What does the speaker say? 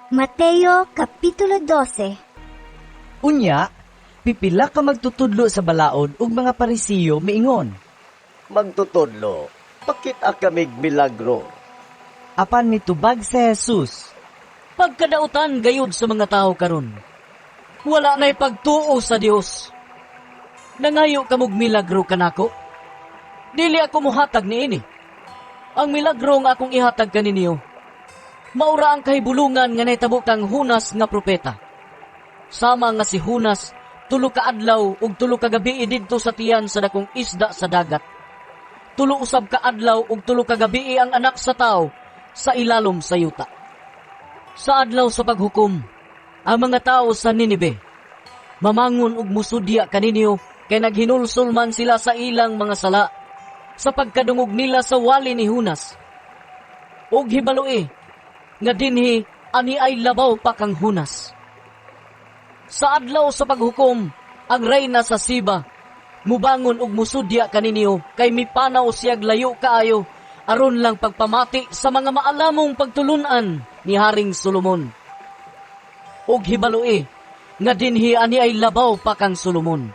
Mateo Kapitulo 12. Unya, pipila ka magtutudlo sa balaod ug mga Parisiyo miingon, "Magtutudlo, pakita kamig milagro." Apan mitubag si Jesus, "Pagkadautan gayud sa mga tao karon. Wala na'y pagtuo sa Dios. Nangayo kamog milagro kanako? Dili ako muhatag niini. Ang milagro nga akong ihatag kaninyo, maura ang kahibulungan nga nahitabo kang Junas nga propeta. Sama nga si Junas 3 ka adlaw ug 3 ka gabii didto sa tiyan sa dakong isda sa dagat, 3 usab ka adlaw ug 3 ka gabii ang Anak sa Tao sa ilalom sa yuta. Sa Adlaw sa Paghukom, ang mga tao sa Ninibe mamangon ug musudya kaninyo kay naghinulsol man sila sa ilang mga sala sa pagkadungog nila sa wali ni Junas. Ug hibaloi nga dinhi ani ay labaw pa kang Junas. Sa Adlaw sa Paghukom, ang reyna sa Siba mubangon ug musudya kaninyo kay mipanaw siyag layo kaayo aron lang pagpamati sa mga maalamong pagtulunan ni Haring Solomon. Ug hibaloi nga dinhi ani ay labaw pa kang Solomon."